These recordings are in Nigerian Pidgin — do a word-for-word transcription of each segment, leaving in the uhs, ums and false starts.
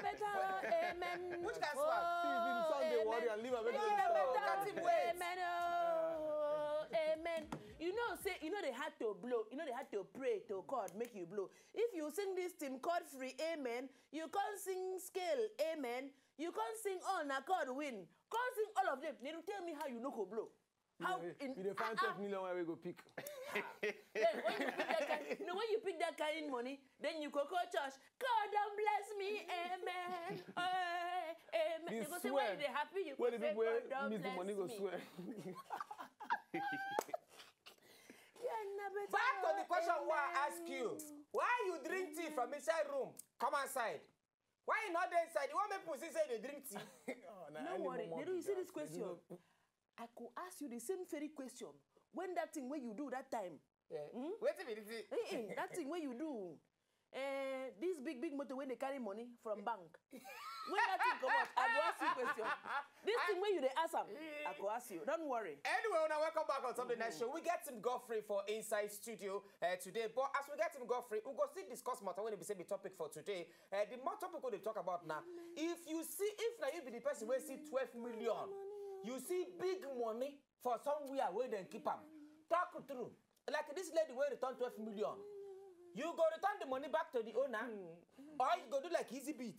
better, oh, amen. Which kind of swag? See, the song dey worry and leave am, make e dey stop. Amen, oh, amen. You know, say, you know, they had to blow, you know, they had to pray to God, make you blow. If you sing this thing called free, amen, you can't sing scale, amen, you can't sing on accord, win, can't sing all of them. They don't tell me how you no go blow. How you, in, you dey find ah, ah, twelve million where we go pick. Then when you pick that kind, you know, when you pick that kind of money, then you go call church. God don't bless me, amen. Oh, amen. They go say, why you dey happy? You go say, God don't bless me. When the people wey miss the money go swear. Back to the question wey I ask you. Why you drink tea from inside room? Come outside. Why you not dey inside? You want make people see say you dey drink tea? No worry. They do. You see this question? I could ask you the same very question. When that thing wey you do that time. Yeah. Hmm? Wetin be the thing? Eh, eh, that thing wey you do. Eh, this big, big motor wey dey carry money from bank. When that thing come out, I go ask you question. This thing wey you dey ask am, I go ask you. Don't worry. Anyway, una welcome back on Sunday Night Show. We get Tim Godfrey for inside studio, uh, today. But as we get Tim Godfrey, we go still discuss matter wey be say be topic for today. Uh, the matter topic we dey talk about now. If you see, if na you be the person wey see twelve million, you see big money for somewhere where they keep am. Talk true. Like this lady wey return twelve million. You go return the money back to the owner, or you go do like Easy Beat?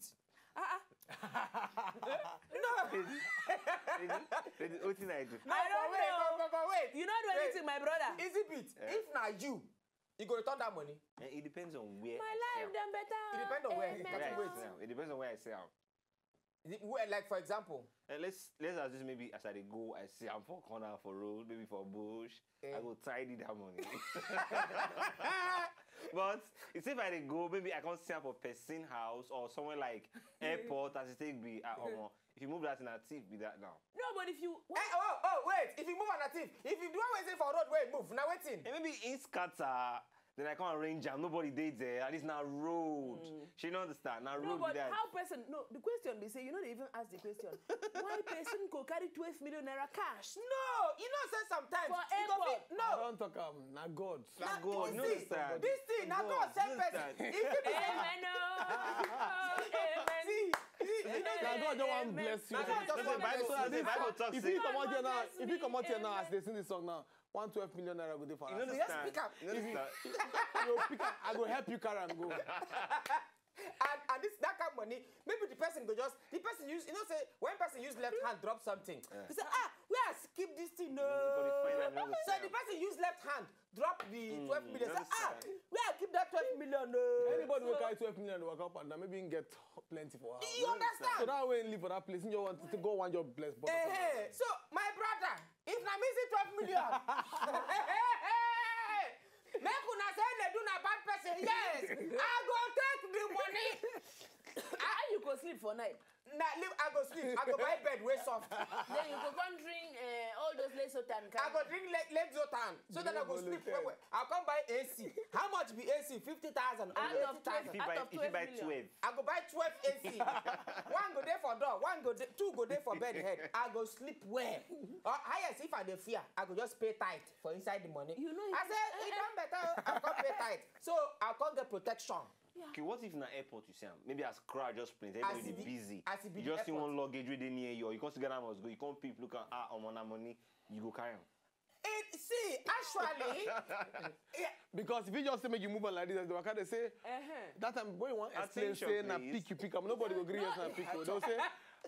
Ah, ah. No. Baby, baby, wetin I do? I don't know. But wait, but, but, but wait. You no do anything, my brother. Easy Beat. Yeah. If na you, you go return that money. Eh, it depends on where I sell. My life dem better. It depends on where. Amen. Where I sell. It depends on where I sell. Is it, where, like, for example? Eh, let's, let's assume maybe as I dey go, I see am for corner for road, maybe for bush. Eh. I go tidy that money. But it's if I dey go, maybe I can't see am for person house or somewhere like airport as it take be. Ah, omo. If you move that in a thief, be that now. No, but if you, eh, oh, oh, wait. If you move an thief, if you do one way for road, where you move, now waiting. Eh, maybe in scatter, then I can't arrange am. Nobody dey there. At least na road. Mm. She no understand. Na road be that. No, but how person? No, the question be say you no dey even ask the question. Why person go carry twelve million naira cash? No, you know say sometimes for airport. No. I don't talk am. Na God. Na God. You understand? This thing, na God send person. If you be, amen, oh, amen. See, see, you know, na God don wan bless you. Na God just wan bless you. Bible talk say, if you come out here now, if you come out here now, as they sing this song now, one twelve million naira go dey for us. You understand? Just pick am. You understand? You pick am. I go help you carry am go. And, and this, that kind of money, maybe the person go just, the person use, you know, say, when person use left hand drop something, he say, ah, where I keep this thing? No. So the person use left hand drop the twelve million. Say, ah, where I keep that twelve million? No. Anybody wey carry twelve million dey waka up and down, maybe he get plenty for house. You understand? So that way he live for that place, he just want to go one job bless. But eh, so, my brother, if na me see twelve million, make una say Nedu na bad person. Yes, I go take the money. How you go sleep for night? Na leave, I go sleep. I go buy bed wey soft. Then you go come drink, eh, all those Lexotan. I go drink Le-, Lexotan so that I go sleep well well. I come buy A C. How much be A C? Fifty thousand. Out of twelve, out of twelve million. I go buy twelve A C. One go dey for door, one go dey, two go dey for bed head. I go sleep well. Or highest, if I dey fear, I go just pay tithe for inside the money. You know, I say, it don better, I come pay tithe. So I come get protection. Yeah. Okay, what if na airport you see am? Maybe as crowd just plenty, everybody dey busy. As e be, you just see one luggage wey dey near you, or you come see Ghana must go, you come peep, look am, ah, omo, na money, you go carry am. It, see, actually, yeah. Because if you just say make you move on like this, as the waka dey say, that time when you wan explain say na pick you pick am, nobody go gree you say na pick you. They'll say,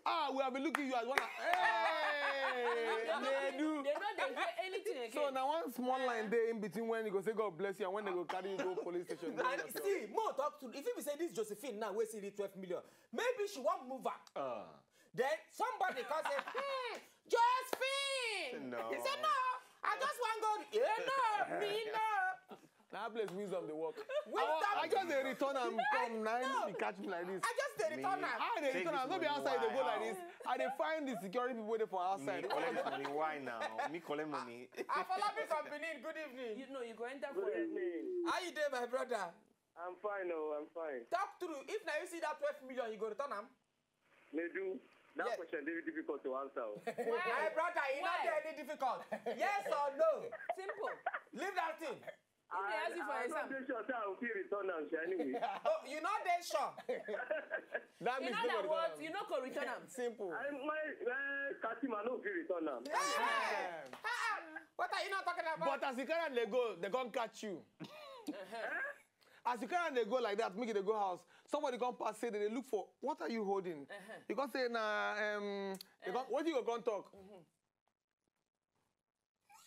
ah, we have been looking you as one. Hey, they do. They no dey hear anything again. So now one small line dey in between when you go say God bless you and when they go carry you go police station. And see, more talk to, if you be say this Josephine now, wey see the twelve million, maybe she wan move am. Uh. Then somebody come say, hmm, Josephine. No. He say, no, I just wan go. Eh, no, me no. Na place wisdom dey work. Wisdom. I, I just dey return am come, na him dey catch me like this. I just dey return am. I dey return am, no be outside dey go like this. I dey find the security people wey dey for outside. Me collect money, why now? Me collect money. Afolabi from Benin, good evening. You know, you go enter for. Good evening. How you dey, my brother? I'm fine, oh, I'm fine. Talk true. If na you see that twelve million, you go return am? Nedu, that question dey difficult to answer, oh. Why? My brother, e no dey any difficult. Yes or no? Simple. Leave that thing. If they ask you for exam. I no dey sure say I go fit return am sha anyway. Oh, you no dey sure? That You means know that nobody what? Can You no go return am. Simple. I my uh, Katima no fit return am. What are you not talking about? But as you carry am dey go, they come catch you. As you carry am dey go like that, make you dey go house. Somebody come pass, say they dey look for, "What are you holding?" You come say, "Na um, they come, what you go come talk?"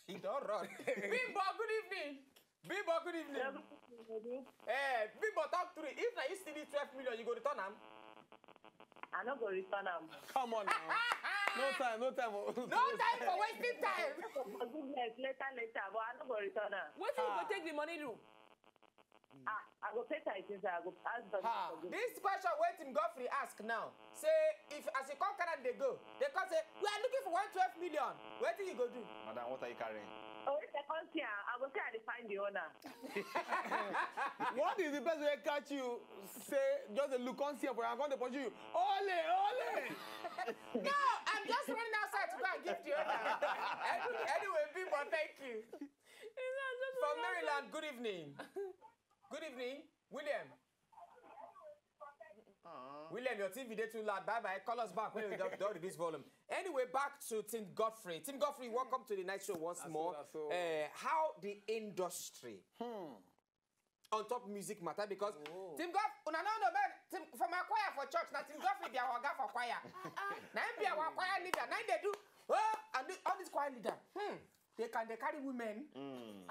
He don't run. Bimbo, good evening. Bimbo, good evening. Eh, Bimbo, talk through. If na you see this twelve million, you go return am. I no go return am. Come on now. No time, no time. No time for wasting time. Forgiveness later, later, but I no go return am. Wetin you go take the money do? Ah, I go pay tithe inside. I go ask God Ha. for forgiveness. This question wey Tim Godfrey ask now, say if as you come Canada dey go, they come say, "We are looking for one twelve million." Wetin you go do? Madam, what are you carrying? Oh, if I come see am, I go say I dey find the owner. What if the person wey catch you say, "Just dey look, come see am for am, come dey pursue you." Ole, ole! No, I'm just running outside to go and give the owner. Any- anyway, Bimbo, thank you. From Maryland, good evening. Good evening, William. William, your T V dey too loud. Bye bye. Call us back when you don don reduce volume. Anyway, back to Tim Godfrey. Tim Godfrey, welcome to the night show once Aso, more. aso. Uh, how the industry on top music matter, because Tim Godfrey, una no know, man. Tim, for my choir for church, na Tim Godfrey be our oga for choir. Na him be our choir leader. Na him dey do, oh, and the- all these choir leader. Hmm. They can they carry women.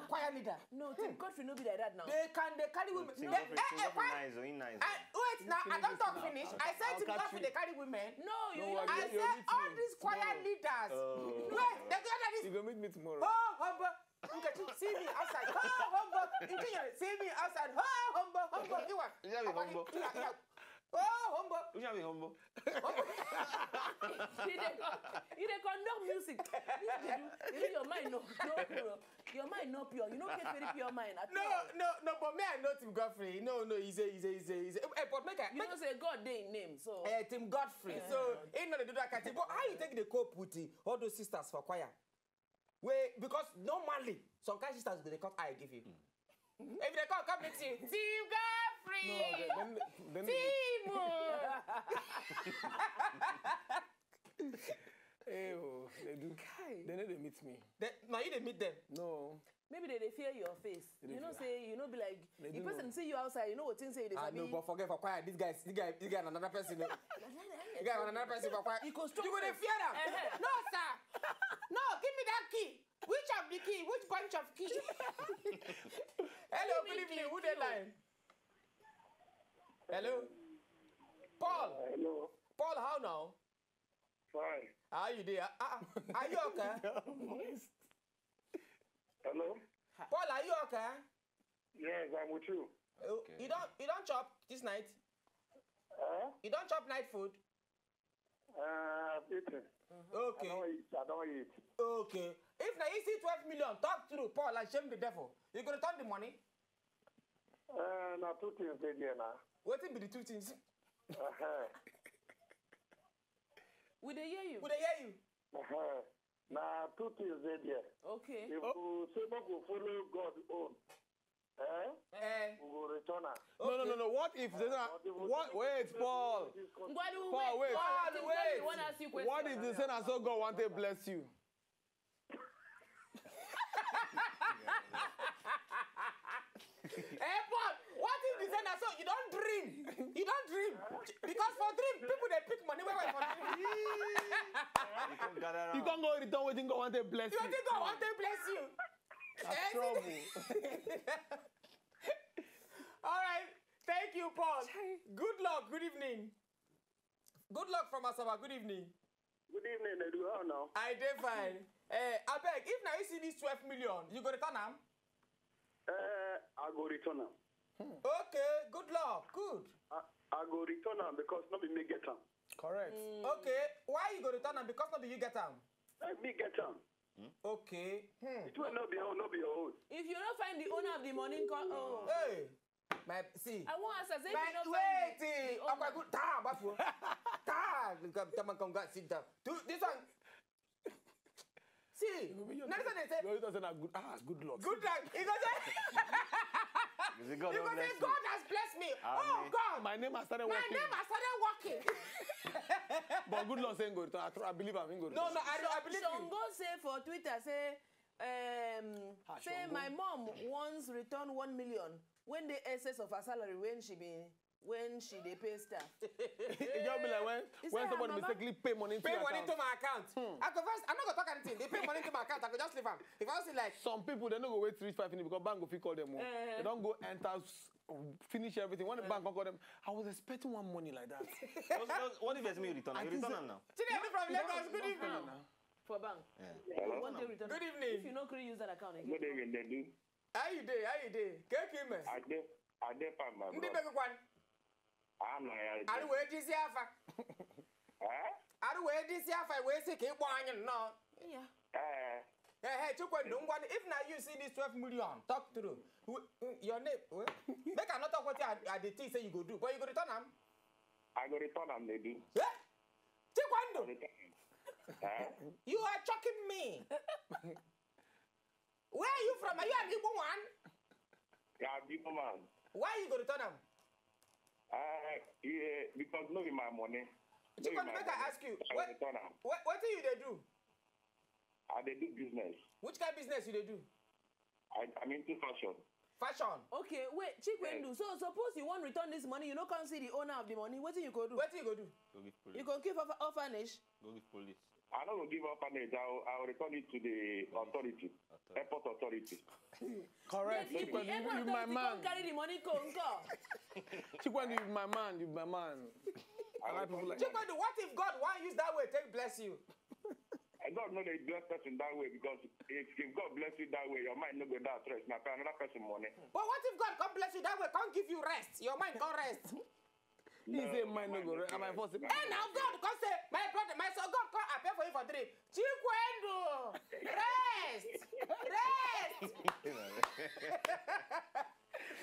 Choir leader. No, Tim Godfrey no be like that now. They can they carry women. Tim They- Godfrey, eh, Tim eh, Godfrey why- nice, oh, he nice. I, wait now, I don't talk finish. I said I'll Tim catch Godfrey you. they carry women. No, you No you worry. I You're said with all me these choir tomorrow. Leaders. Oh. Wait, they go like You this. Go meet me tomorrow. Oh, humble. Nkechi, see me outside. Oh, humble. Nkechi, see me outside. Oh, humble, humble. You are. You have a humble. Yeah, yeah. Oh, humble. You have a humble. You dey con- you dey conduct music. This dey do. You know your mind no no pure. Your mind no pure. You no get very pure mind at No, all. No, no, but me I know Tim Godfrey. No, no, he's a, he's a, he's a, he's a. Eh, but make I, You make, know say God dey in name, so eh, Tim Godfrey. So he know they do that kind of thing. But how you take the cope with the, all those sisters for choir? Wait, because normally some kind sisters go dey cut eye give you. If they come, come meet you, Tim Godfrey. No, then, then, then, Tim. Hey, oh, they do. They know they meet me. They, now you dey meet them. No. maybe they dey fear your face. You know say you no be like They the do person know. See you outside. You know wetin say you dey Ah, sabi. No, but forget for choir. This guy, this guy, this guy and another person. No. This guy and another person for choir. He go You stroke go dey you. Fear am. No, sir. No, give me that key. Which of the key? Which bunch of key? Hello, good evening. Who dey line? Hello, Paul. Hello. Paul, how now? Fine. How you dey? Ah, ah, are you okay? Hello. Paul, are you okay? Yes, I'm with you. You- You don't, you don't chop this night? Huh? You don't chop night food? Uh, I've eaten. I Okay, don't eat. I don't eat. Okay. If na you see twelve million, talk through, Paul, and shame the devil. You go return the money. Uh, now two things dey there now. Wetin be the two things? Uh-huh. We dey hear you. We dey hear you. Uh-huh. Now two things dey there. Okay. If we say make we follow God own, eh, Eh. We go return am. No, no, no, no. What if they say, what? Wait, Paul. Ngwadu, Paul, wait. Paul, wait. We wan ask you question. What if they say na so God want to bless you? Eh, Paul, what if they say na so? You don't dream. You don't dream. Because for dream, people they pick money where for dream. You come gather around. You can't go return waiting God want to bless You you. Think God want to bless you? That's trouble. All right. Thank you, Paul. Good luck. Good evening. Good luck from Asaba. Good evening. Good evening, Edu. How now? I dey fine. Eh, abeg, if na you see this twelve million, you go return am? Uh, I go return am. Okay, good luck. Good. I, I go return am because no be me get am. Correct. Okay, why you go return am? Because no be you get am. Let me get am. Okay. Hmm. It will not be your own, not be your own. If you no find the owner of the money, call. Oh. Hey, my see. I wan ask as if My you no wait, find the eh, owner. Akwa, good. Ta, bafu. Ta, come on, come, go and sit down. Do this one. See, You go be your next time they say, You always say na good. Ah, good luck. Good luck. He go say, The God You don go say, bless you. "God has blessed me. Oh, Amen. God. My name has started My working. name has started working." But good Lord say him go return. I tr-, I believe am, him go No, return. no, I, I believe you. Shongo say for Twitter, say, um, Ah, say Shongo. my mom once return one million when the excess of her salary when she be, when she dey pay staff. It just be like when, He when say her somebody mama mistakenly pay money into Pay your money account. into my account. Hmm. I go first, I no go talk anything. They pay money into my account. I go just leave am. If I see like Some people, they no go wait reach five minutes because bank go fit call them. Oh. Eh. They don't go enter, s-, finish everything. When the Eh. bank come call them, "I was expecting one money like that." What, what, what if it's me return? I You think return so. am now. Chinedu from No, Lagos, no, good no, evening. no, no. For bank. Yeah. Hello? One day return. Good evening. If you no gree use that account again. Good evening, Dedu. How you dey? How you dey? Keke ime. I dey, I dey fine, my Ndị brother. be gị kwan? I'm not here. Arụ wee dịzie afa. Eh? Arụ wee dịzie afa, wee sị ka ị kpọọ anyị nnọọ. Yeah. Eh. Eh, hey, Chukwuendo, ngwa, if na you see this twelve million, talk through. W-, w-, your name, w-, make I not talk what I, I dey think say you go do, but you go return am. I go return am, Dedu. Eh? I go Chukwuendo, return am. Eh? you are choking me. Where are you from? Are you an Igbo one? Yeah, Igbo man. Why you go return am? Uh, yeah, because no be my money. No be Chukwuendo, my make I money. ask you, I what, return am. what, wetin you dey do? I dey do business. Which kind of business you dey do? I, I'm into fashion. Fashion. Okay, wait, Chikwuendo. Yes. So suppose you wan return this money, you no come see the owner of the money. Wetin you go do? Wetin you go do? Go give police. You go give orpha-, orphanage? Go give police. I no go give orphanage. I will, I will return it to the authority, Authority. airport authority. Correct. But if Chikwuendo, the you, airport you my authority man. come carry the money, come, come. Chikwuendo, you my man. You my man. I I will like people return like it. Chikwuendo, what if God wan use that way take bless you? Eh, God no dey bless person that way, because if, if God bless you that way, your mind no go dey at rest. Na another person money. But what if God come bless you that way, come give you rest? Your mind come rest. He No, say mine no my go no rest. Am I go forcing? rest. And now God come say, "My brother, my son, God come appear for you for dream. Chikwuendo, rest, rest."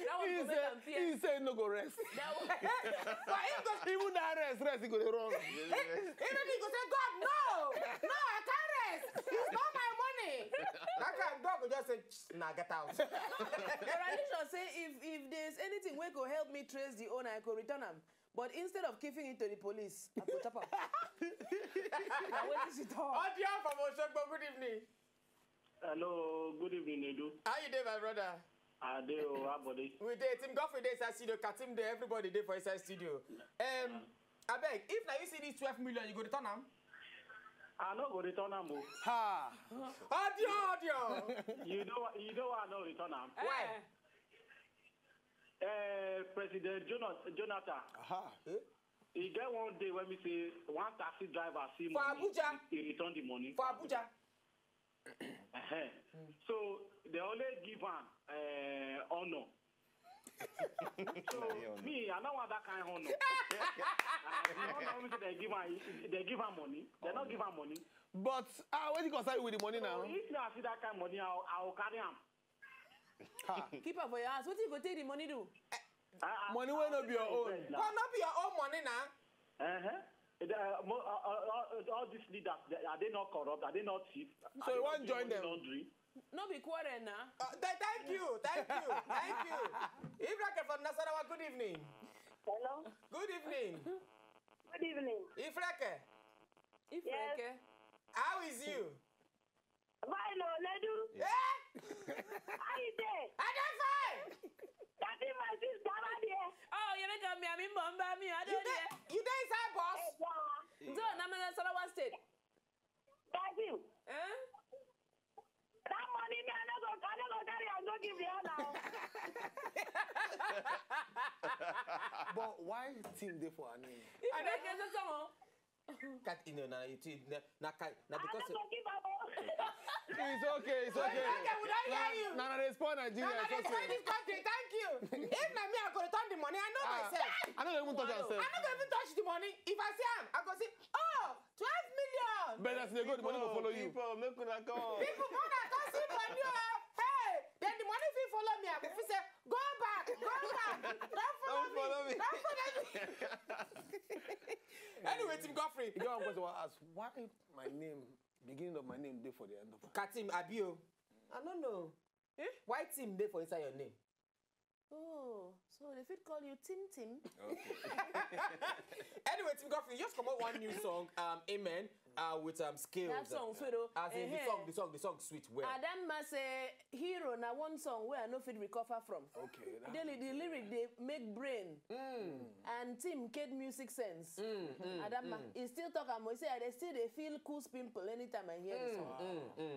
That one He go make say, am fear. he say no go rest. That one. But he go Even that rest, rest, he go dey run. Even he go say, "God, no, no, I can't rest. It's not my money." That kind of God go just say, "Nah, get out." But Alisha say if, if there's anything wey go help me trace the owner, I go return am. But instead of giving it to the police, I go chop am. Na wetin she talk. Audio from Osogbo, good evening. Hello, good evening, Edu. How you dey, my brother? I dey o, how about this? We dey. Team Godfrey dey inside studio. Katim dey. Everybody dey for inside studio. Um, abeg, if na you see this twelve million, you go return am? I no go return am o. Ha! Audio, audio. You know, you know why I no return am? Why? Eh. Eh, President Jonathan, Jonathan, Aha. Eh? e get one day when we say one taxi driver see For money, Abuja. he, he return the money. For Abuja. Uh-huh. So they only give am, eh, honor. So me, I no want that kind of honor. I don't know if they give am, they give am money. They don't give am money. But, ah, wetin concern you with the money So now? if I see that kind of money, I will, I will carry am. Ha. Keep am for your house. Wetin you go take the money do? Ah, ah, Money wey no be your own. But no be your own money na. Uh-huh. Uh, mo-, uh, uh, uh, all these leaders, they, are they not corrupt? Are they not thief? So Are you they wan not join money them? laundering? No be quarrel na. Uh, th-, thank you, thank you, thank you. Ibrahim from Nasarawa, good evening. Hello. Good evening. Good evening. Ifreke. Ifreke. Yes. How is you? Fine o, Ledu. Eh? How you dey? I dey fine. Daddy, my sister, how are you? Oh, you make me, I'm in Bombay, me, I You don't dey, hear. you dey inside bus? Hey, yeah. So, na me na Sarawa State. Daddy. Eh? That money, me, I no go, I no go carry am go give you now. But why team dey for her name? If I make it so, Kat, you know, na, it, it, na, na, Kat, na I because no go give up o. It's okay, it's okay. Okay, we don't hear you. Na, na, na, they spoil Nigeria, No, no, it's they spoil okay. this country. Thank you. If na me, I go return the money. I know Ah, myself. I no go even touch Wow. am sef. I no go even touch the money. If I see am, I go say, "Oh, twelve million." But as they go, the money go People, follow you. people, make una come. People, when I come see money, oh, hey, then the money fit follow me. I go fit say, "Go back, go back. Don't follow Don't me. follow me. Don't follow me." Anyway, Team Godfrey. You get one question I wan ask. Why my name, beginning of my name, dey for the end of it? Katim Abio. I don't know. Eh? Why Tim dey for inside your name? Oh, so they fit call you Tim Tim. Okay. Anyway, Tim Godfrey, just come out one new song, um, Amen, uh, with um, Skales. That song, Fido. As in the Ehen. song, the song, the song sweet well. Adamma say hero na one song where I no fit recover from. Okay. that- The, the lyric they make brain and Tim get music sense. Adamma, he still talk am. He say I dey still dey feel cool pimple anytime I hear the song.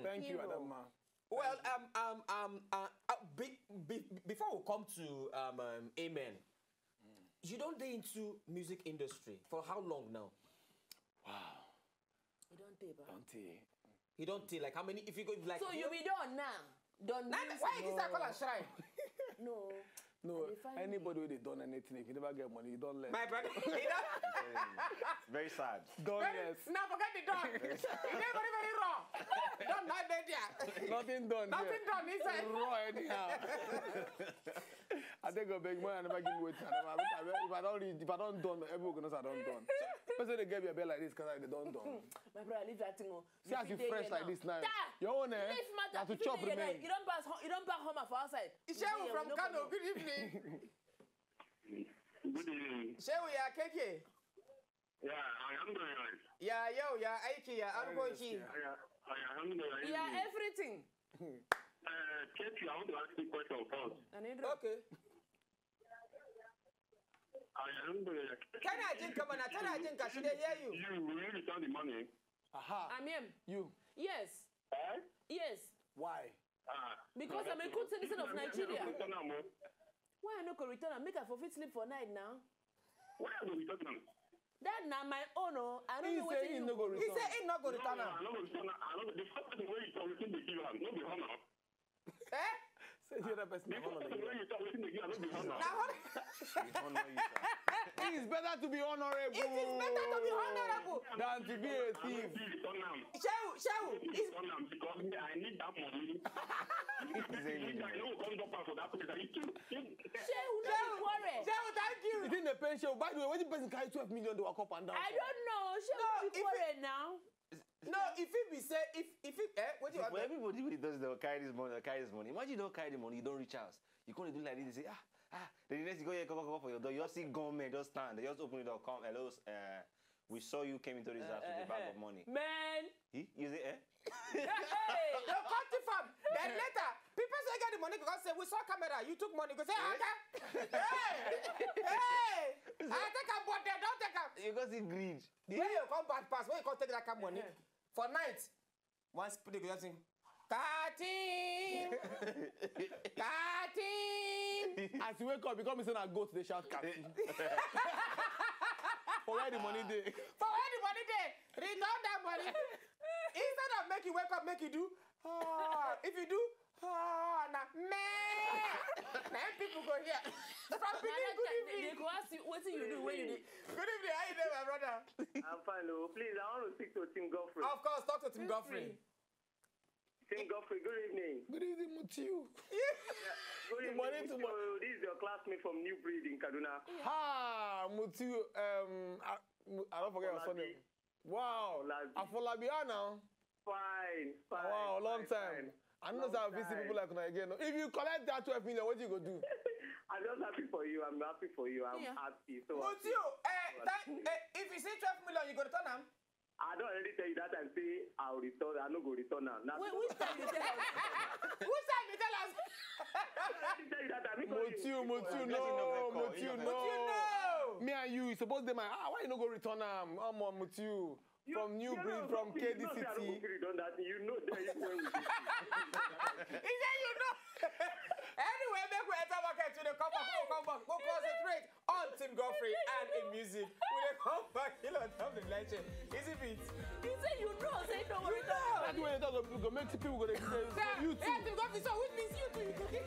Thank you, Hero. Adamma. Well, um, um, um, uh, uh, be, be, before we come to um, um, Amen, you don't dey into music industry for how long now? You don't tape. Huh? Auntie. You don't take like how many? If you go like So you be done now. Done. Nah, Music. why is this I call a shrine? No. No, I dey find anybody wey dey done anything, if you never get money, you don't learn. My brother, you know, Very sad. Done very, yes. now forget the done. It's very, very raw. Done, not there. Nothing done. Nothing there. Done inside. Raw anyhow. I think I beg money, I never give me wait. I never, I, if I don't read, if I don't done, everyone gonna say I don't done. Person they get me a bell like this because I don't done. My brother, leave that thing on. See as you fit dey fresh here like now. This now. Ta! Your own, eh? Leave matter. Na to You fit chop dey here now. remain. You don't pass. You don't pack Hummer for outside. You Shehu dey here, from we no Kano, comot. Good evening. Good evening. Shehu, yeah, K K. Yeah, I am doing right. Yeah, yo, yeah, Aiki, yeah, Argoki. Yeah, I am doing right. Yeah, everything. Uh, K P, I want to ask you a question first. And it drop. Okay. I am doing right. Tana jin ka mana, tana jin ka, she dey hear you. You will you return the money? Aha. I'm him. You. Yes. Eh? Yes. Why? Ah. Because I'm a good citizen of Nigeria. Return am o. Why I no go return am? Make I for fit sleep for night now. Why I go return am? That na my own. Oh. I don't He know say what he you. No go He return. Say he no go return No, am. I no go return am. I no go. The first person wey you talk wetin dey give am, no be honor. Eh? Say the other person. The first person wey you talk wetin dey give am, no be honor. Na hon- We honor you, sir. It is better to be honorable. It is better to be honorable Than to be a I no thief. fit return am. Shehu, Shehu, Return am because me, I need that money. If I need that, I no go come drop am for that place. Are you too? Shehu, no be quarrel. Shehu, thank you. You think the pension? By the way, when the person carry twelve million, they walk up and down. I don't know. Shehu, No, no be if quarrel now. No, if he be say, if if he, eh, what do you For want? Everybody wey dey dust the carry this money, carry this money. Imagine you don carry the money, you don reach house. You come dey do like this, dey say, ah, ah. Then the next you go here, come, come, come for your door. You just see gunmen just stand. They just open the door, come, hello, uh, we saw you came into this house with a bag of money. Man. He? You say, eh? Hey. No, come to farm. Then later, people say get the money because say we saw camera. You took money. Go say, ah, okay. Hey, hey. I take am, but they don't take am. You go see greed. When you come back pass, when you come take that kind of money for night, once people dey go just sing, thirteen, thirteen. As you wake up, you come say na goat dey shout catty. For where the money dey? For where the money dey? Return that money. Instead of make you wake up, make you do. Ah, if you do, ah, na me. Na him people go here. From Benin, good They evening. Go ask you wetin you do when you dey. Good evening. How you doing, my brother? I'm fine, oh. Please, I want to speak to Tim Godfrey. Of course, talk to Tim Godfrey. Tim Godfrey, good evening. Good evening, Mutiu. Good evening. Morning to mo- So, this is your classmate from New Breed in Kaduna. Ha, Mutiu. Um, I, I don't forget your surname. Wow. Afolabi. Afolabi, how now? Fine, fine. Wow, long fine, time. fine. I know Long that I visit time. People like una again. If you collect that twelve million, what you go do? I'm just happy for you. I'm happy for you. I'm Yeah. Happy. So Mutiu, eh, that, eh, if you see twelve million, you go return am? I don't already tell you that time. Say I'll return. I no go return now. Now, Wait, which time you tell us? Which time you tell us? I already tell you that time. Because Mutiu, Mutiu, Getting no, off record. Mutiu, Enough no. You know. Me and you, you suppose dey my. Ah, why you no go return am? I'm on Mutiu. You- From New you Breed, know, from you know, say I no K D C T. go fit return that thing. You know that you know. He said you know. Anyway, make we enter market today. Come back, come back, come back. Go concentrate on Tim Godfrey and in music. We dey come back. Kill on top the legend. Easy beat. He say you know. Say no. You know. That way they talk go make people go dey. Yeah, You yeah, too. Tim Godfrey. So which means you too. You go get.